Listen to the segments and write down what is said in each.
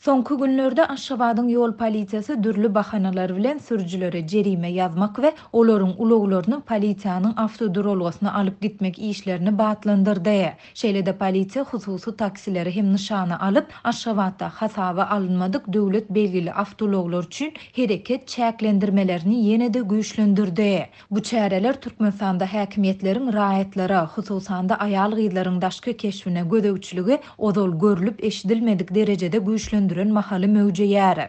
Soňky günlerde Aşgabadyň ýol polisiýasy dürli bahanalar bilen sürüjilere jerime ýazmak we olaryň ulaglaryny polisiýanyň awtoduralgasyna alyp gitmek işlerini batlandyrdy. Şeýle-de polisiýa hususy taksileri hem nyşana alyp, Aşgabatda hasaba alynmadyk döwlet belgili awtoulaglar üçin hereket çäklendirmelerini ýene-de güýçlendirdi. Bu çäreler Türkmenistanda häkimiýetleriň raýatlara, hususan-da aýal-gyzlaryň daşky keşbine gözegçiligi ozal görlüp-eşidilmedik derejede güýçlendiren mahaly möwjeýär.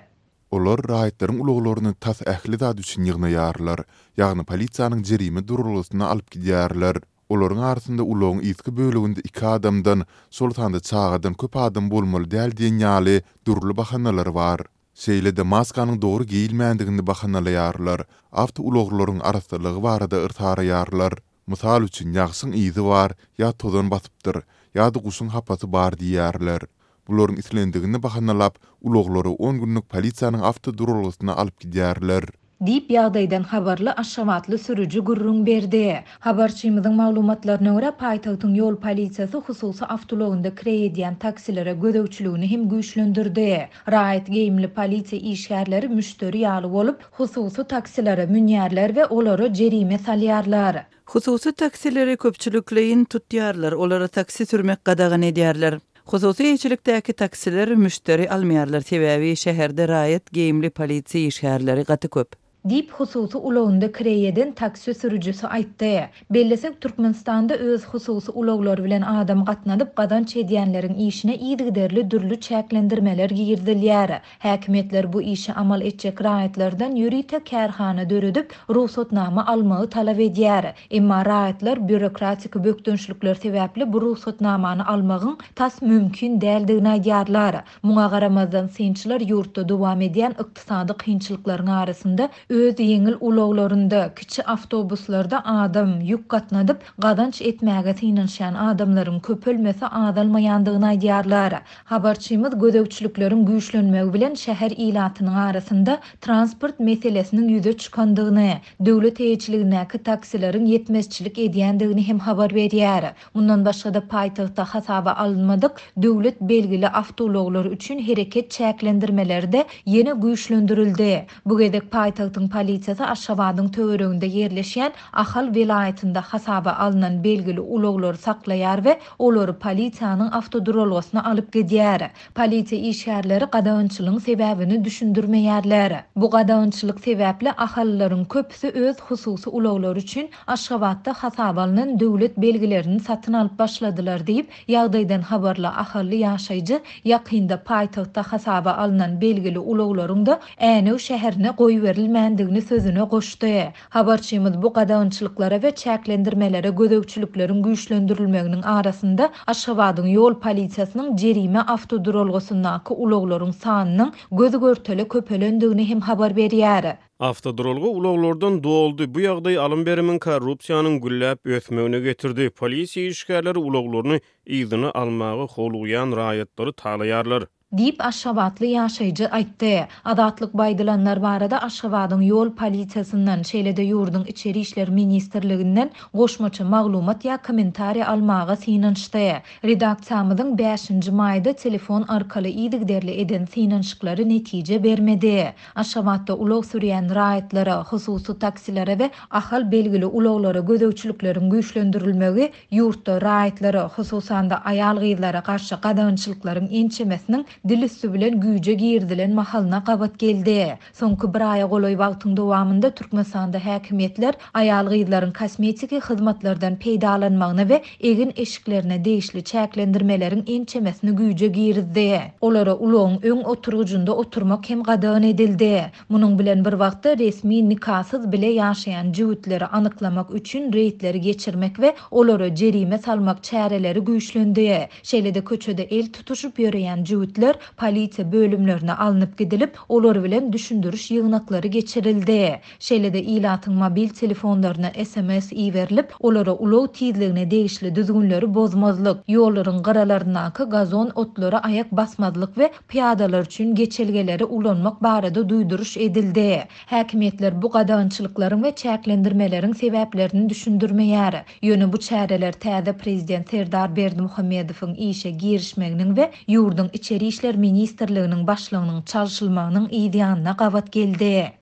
Olar raýatlaryň ulaglaryny tas ähli zat üçin ýygnaýarlar, ýagny polisiýanyň jerime duralgasyna alyp gidýärler. Olaryň arasynda ulagyň yzky böleginde iki adamdan, şol sanda çagadan köp adam bolmaly däl diýen ýaly dürli bahanalar bar. Şeýle-de maskanyň dogry geýilmändigini bahanalaýarlar, awtoulaglaryň arassalygy barada yrsaraýarlar. Mysal üçin, ýagşyň yzy bar, ýa tozan basypdyr, ýa-da guşuň hapasy bar diýýärler. Bularyň islendigini bahanalap, ulaglary on günlük polisiýanyň awtoduralgasyna alyp gidýärler. Diýip, ýagdaýdan habarly aşgabatly sürüji gürrüň berdi. Habarçymyzyň maglumatlaryna görä, paýtagtyň ýol polisiýasy hususy awtoulagynda kireý edýän taksilere gözegçiligini hem güýçlendirdi. Raýat geýimli polisiýa işgärleri müşderi ýaly bolup, hususy taksilere münýärler we olara jerime salýarlar. Hususy taksileri köpçülikleýin tutýarlar, olara taksi sürmek gadagan edýärler. Hususy eýeçilikdäki taksiler müşderi almaýarlar, sebäbi şäherde raýat geýimli polisiýa işgärleri gaty köp. Diýip, hususy ulagynda kireý eden taksi sürüjisi aýtdy. Bellesek, Türkmenistanda öz hususy ulaglary bilen adam gatnadyp gazanç edýänleriň işine yzygiderli dürli çäklendirmeler girizilýär. Häkimiýetler bu işi amal etjek raýatlardan ýörite kärhana döredip, rugsatnama almagy talap edýär. Emma raýatlar býurokratik bökdençlikler sebäpli bu rugsatnamany almagyň tas mümkin däldigini aýdýarlar. Muňa garamazdan, synçylar ýurtda dowam edýän ykdysady kynçylyklaryň arasynda öz ýeňil ulaglarynda, kiçi awtobuslarda adam, ýük gatnadyp, gazanç etmäge synanyşýan adamlaryň köpelmese azalmaýandygyny aýdýarlar. Habarçymyz gözegçilikleriň güýçlenmegi bilen şäher ilatynyň arasynda transport meselesiniň ýüze çykandygyny, döwlet eýeçiligindäki taksileriň ýetmezçilik edýändigini hem habar berýär. Mundan başga-da paýtagtda hasaba alynmadyk döwlet belgili awtoulaglar üçin hereket çäklendirmeleri-de ýene güýçlendirildi. Bu gezek paýtagtyň polisiýasy Aşgabadyň töwereginde ýerleşýän Ahal welaýatynda hasaba alnan belgili ulaglary saklaýar we olary polisiýanyň awtoduralgasyna alyp gidýär. Polisiýa işgärleri gadagançylygyň sebäbini düşündirmeýärler. Bu gadagançylyk sebäpli ahallylaryň köpüsi öz hususy ulaglary üçin Aşgabatda hasaba alnan döwlet belgilerini satyn alyp başladylar diýip, ýagdaýdan habarly ahally ýaşaýjy ýakynda paýtagtda hasaba alnan belgili ulaglaryň-da Änew şäherine goýberilmändigini sözüne goşdy. Habarçymyz bu gadagançylyklara we çäklendirmelere gözegçilikleriň güýçlendirilmeginiň arasynda Aşgabadyň ýol polisiýasynyň jerime awtoduralgasyndaky ulaglaryň sanynyň göz-görtele köpelendigini hem habar berýär. Awtoduralga ulaglardan doldy, bu ýagdaý alym-berimiň, korrupsiýanyň gülläp ösmegine getirdi, polisiýa işgärleri ulaglaryny yzyna almaga howlugýan raýatlary talaýarlar. Diýip, aşgabatly ýaşaýjy aýtdy. Azatlyk bu aýdylanlar barada Aşgabadyň ýol polisiýasyndan, şeýle-de ýurduň Içeri işler ministrliginden goşmaça maglumat ýa kommentariý almaga synanyşdy. Redaksiýamyzyň bäşinji maýda telefon arkaly yzygiderli eden synanyşyklary netije bermedi. Aşgabatda ulag sürýän raýatlara, hususy taksilere we Ahal belgili ulaglara gözegçilikleriň güýçlendirilmegi Ýurtda raýatlara, hususan-da aýal-gyzlara garşy gadagançylyklaryň ençemesiniň dil üsti bilen güýje girizilen mahalyna gabat geldi. Soňky bir aýa golaý wagtyň dowamynda Türkmenistanda häkimiýetler aýal-gyzlaryň kosmetiki hyzmatlardan peýdalanmagyna we egin-eşiklerine degişli çäklendirmeleriň ençemesini güýje girizdi. Olara ulagyň öň oturgyjynda oturmak hem gadagan edildi. Munuň bilen bir wagtda, resmi nikasyz bile ýaşaýan jübütleri anyklamak üçin reýdleri geçirmek we olara jerime salmak çäreleri güýçlendi. Şeýle-de köçede el tutuşyp ýöreýän jübütler polisiýa bölümlerine alnyp gidilip, olar bilen düşündiriş ýygnaklary geçirildi. Şeýle-de ilatyň mobil telefonlaryna sms iberilip, olara ulag tizligine degişli düzgünleri bozmazlyk, ýollaryň gyralaryndaky gazon otlara aýak basmazlyk we pyýadalar üçin geçelgeleri ulanmak barada duýduryş edildi. Häkimiýetler bu gadagançylyklaryň we çäklendirmeleriň sebäplerini düşündirmeýär. Ýöne bu çäreler täze prezident Serdar Berdimuhamedowyň işe girişmeginiň we ýurduň içeri işler. işler ministrliginiň başlygynyň çalşylmagynyň yzýanyna gabat geldi.